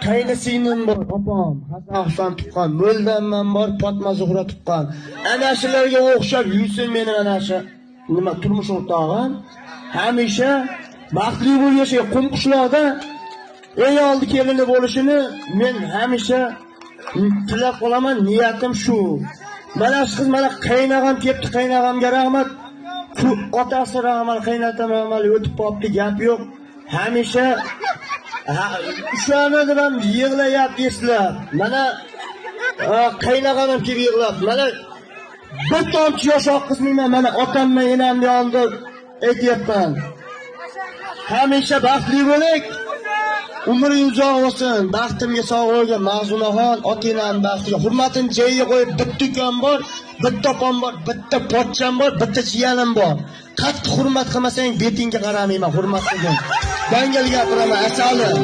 Qayni singlim bor, opam, Hasan Husan tuqqan, Mo'ldanman bor, Fatma Zuhra tuqqan. Ana shularga o'xshab yursin meni ana shu nima turmush o'rtog'im. Hamisha baxtli bo'lib yashay. Qumqishloqda eng oldi kelini bo'lishini men hamisha tilab qolaman, niyatim shu. Mana shu qiz mana qaynog'am kelibdi, qaynog'amga rahmat. Shu otasi rahmat, qaynotam rahmat, o'tib qolibdi, gap yo'q. Hamisha o'shani deb ham yig'layapti eslab. Mana qaynog'am ham kelib yig'lab. Mana bir tomchi yosh oqqizmayman, mana otamni enamni yonida aytyapman. Hamisha baxtli bo'ling. Umring uzoq bo'lsin. Baxtimga sog' bo'lgin Ma'zumaxon, ota-onam baxtiga. Hurmatini joyiga qo'yib, bitta ukam bor, bitta opam bor, bitta pochcham bor, bitta jiyanim bor. Qattiq hurmat qilmasang betingga qaramayman, hurmat qilgin. Dangal gapiraman, asalim.